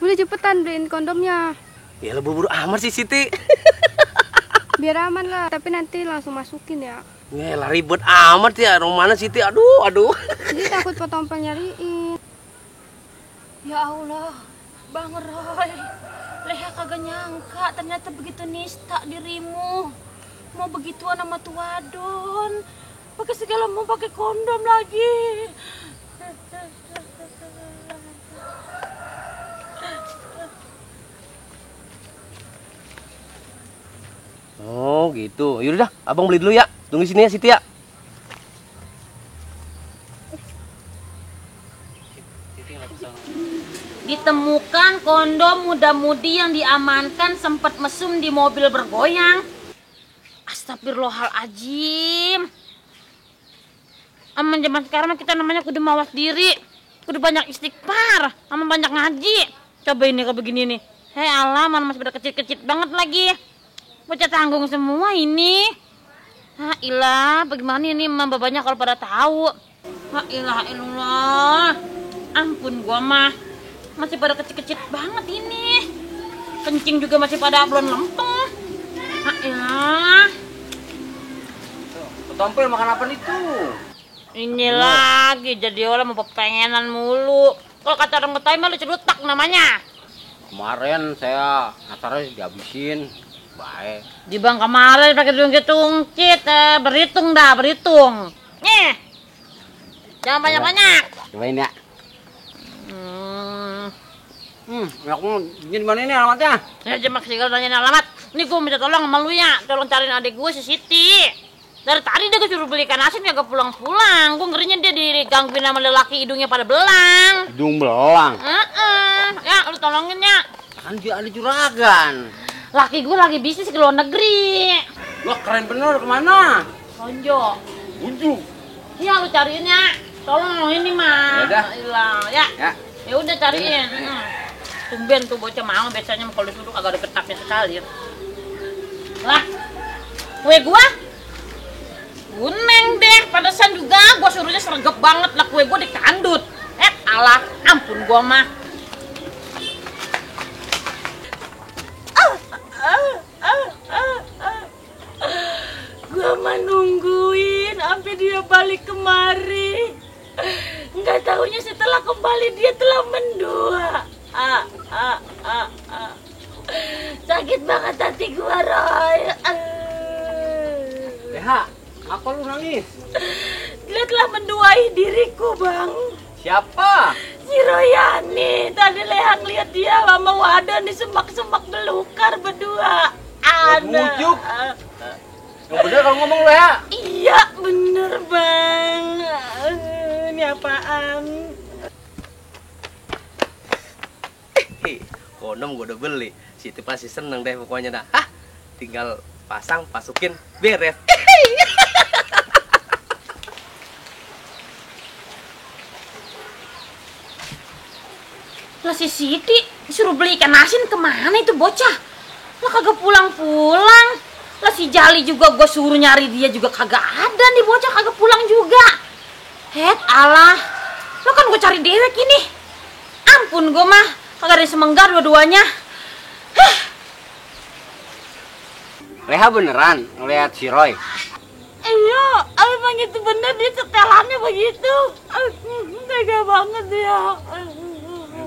Udah cepetan beliin kondomnya. Ya lo buru-buru amat sih Siti. Biar aman lah, tapi nanti langsung masukin ya. Ngelah ribet amat ya, orang mana Siti? Aduh. Jadi takut potompel nyariin. Ya Allah, Bang Roy. Leha kagak nyangka ternyata begitu nista dirimu. Mau begituan sama tuadon. Pakai segala mau pakai kondom lagi. Oh gitu. Yaudah, abang beli dulu ya. Tunggu sini ya Siti ya. Ditemukan kondom muda-mudi yang diamankan sempat mesum di mobil bergoyang. Astagfirullahaladzim. Aman zaman sekarang kita namanya kudu mawas diri, kudu banyak istighfar, sama banyak ngaji. Coba ini kayak begini nih. Hei Allah, mana masih pada kecil-kecil banget lagi. Bocah tanggung semua ini. Ha ilah, bagaimana ini babanya kalau pada tahu. Ha ilah ilallah. Ampun gua mah. Masih pada kecil-kecil banget ini. Kencing juga masih pada belum lempeng. Ha ilah. Potompel makan apa itu? Ini lagi jadi orang mau pengenan mulu. Kalau kata orang Betawi mah lu celutak namanya. Kemarin saya ngasarnya dihabisin. Baik. Di bang kemarin pakai tungkit, berhitung dah, berhitung. Nih. Jangan banyak-banyak. Cobain ya. Aku di mana ini alamatnya? Saya cuma segala nanyain alamat. Nih gue minta tolong sama lu ya, tolong cariin adik gue si Siti. Dari tadi dia gue suruh beli ikan asin kagak pulang-pulang. Gue ngerinya dia digangguin sama lelaki hidungnya pada belang. Hidung belang? Ya, lu tolongin ya. Kan dia ada juragan. Laki gue lagi bisnis ke luar negeri. Wah keren bener, kemana? Lonjo. Ujuk. Iya lu cariin ya. Tolong ini mah. Yaudah. Ya. Ya. Ya udah cariin. Tumben tuh bocah mau biasanya kalau disuruh agak ada ketapnya sekali. Lah. Kue gua kuneng deh, pantesan juga gua suruhnya sergap banget lah kue gua dikandut. Alah, ampun gua mah. Gua mah nungguin sampai dia balik kemari. Nggak tahunya setelah kembali dia telah mendua. Sakit banget hati gua, Roy. Leha, apa lu nangis? Dia telah menduai diriku, Bang. Siapa? Si Royani. Tadi Leha ngeliat dia sama Wadan di semak-semak belukar berdua. Bujuk. Yang bener kalau ngomong lu ya? Iya, bener, Bang. Ini apaan? Kondom gue udah beli. Siti pasti seneng deh pokoknya dah. Hah? Tinggal pasang, masukin, beres. Lah si Siti disuruh beli ikan asin kemana itu bocah? Lah kagak pulang-pulang. Lah si Jali juga gue suruh nyari dia juga kagak ada nih bocah, kagak pulang juga. Allah. Lo kan gue cari dewek ini. Ampun gue mah, kagak ada semenggar dua-duanya. Leha beneran ngeliat si Roy? Iya, emang itu bener dia setelannya begitu. Tega banget dia.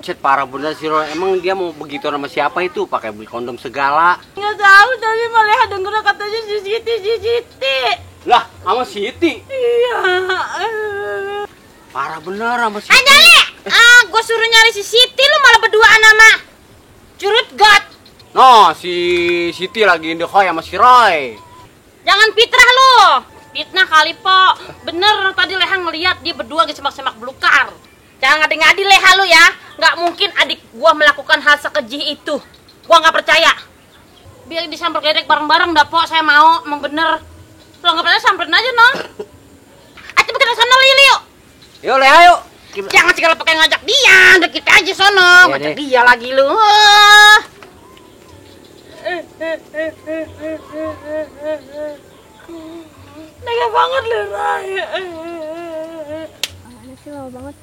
Cet parah bener si Roy. Emang dia mau begitu sama siapa itu? Pakai beli kondom segala. Nggak tahu, tapi malah denger katanya si Siti. Lah, sama Siti? Iya. Parah bener sama Siti. Jali! Gue suruh nyari si Siti, lu malah berduaan sama Curut God. No, si Siti lagi indehoy sama si Roy. Jangan fitrah lu. Fitnah kali, Po. Bener tadi Leha ngeliat dia berdua lagi semak-semak belukar. Jangan ngadi-ngadi Leha lu ya. Nggak mungkin adik gua melakukan hal sekeji itu. Gua nggak percaya. Biar disamper gedek bareng-bareng dah, Po. Saya mau, emang bener. Kalau nggak percaya samperin aja, no. Ayo kita sana yuk. Yuk Leha yuk. Jangan segala pakai ngajak dia. Udah kita aja sono. Iya, Ngajak deh. dia lagi lu. Tega banget lu, Ray. Ini sih lama banget.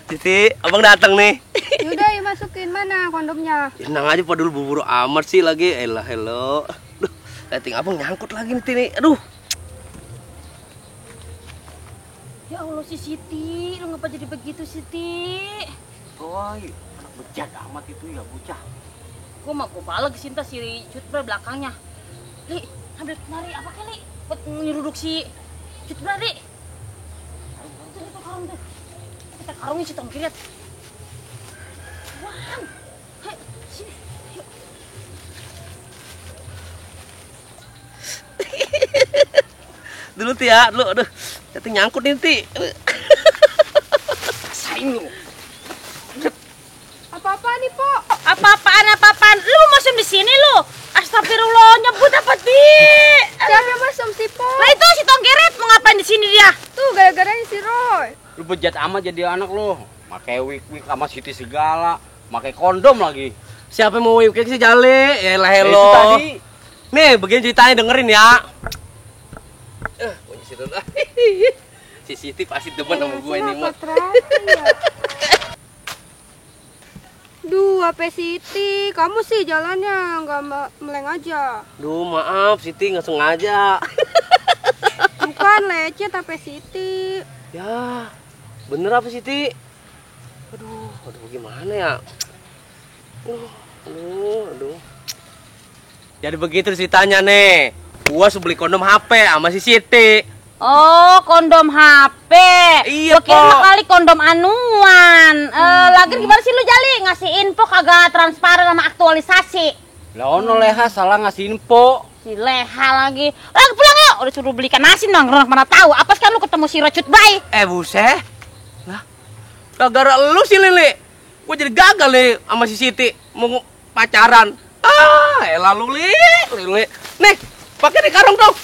Siti, abang datang nih. Yaudah, ya masukin? Mana kondomnya? Tenang aja Pak, dulu buru-buru amat sih lagi. Elah, hello. Aduh, liatin abang nyangkut lagi nih. Aduh. Ya Allah si Siti, lu ngapa jadi begitu Siti? Boy, anak bejat amat itu ya bocah. Gua mau balik Sinta si Cutbra belakangnya. Li, ambil kemari apa kali? Buat nyeruduk si Cutbra, Li. Tuh, karung tuh. Kita karungin si tongkirit. Wah, hai, sini, yuk. Dulu Ti ya, dulu. Aduh. Jatuh nyangkut nih Ti. Saing lu. Apa-apa nih, Po? Apaan? Lu masuk di sini lu? Astagfirullah, nyebut apa Ti? Siapa yang masuk si Po? Lah itu si tongkirit mau ngapain di sini dia? Tuh, gara-garanya si Roy. Lu bejat amat jadi anak lu. Pakai wig sama Siti segala, pakai kondom lagi. Siapa yang mau wipkek sih Jale? Yaelah, hello. Itu tadi. Nih, begini ceritanya dengerin ya. Bunyi situ dah. Si Siti pasti demen sama gue nih, Mot. Duh, apa Siti? Kamu sih jalannya nggak meleng aja. Duh, maaf Siti nggak sengaja. Bukan lecet apa Siti. Ya, bener apa Siti? Aduh, gimana ya? Aduh. Jadi begitu ceritanya nih. Gua beli kondom HP sama si Siti. Oh, kondom HP. Iya, Gua kira Po. kali kondom anuan. Lagi gimana sih lu Jali? Ngasih info kagak transparan sama aktualisasi. Lah ono Leha salah ngasih info. Si Leha lagi. Pulang yuk. Udah suruh belikan nasi dong. Orang mana tahu. Apa sekarang lu ketemu si Rocut Bay? Buset. Lah, gara-gara lu sih Lili. Gua jadi gagal nih sama si Siti mau pacaran. Elah lu Li. Nih, pakai nih karung dong.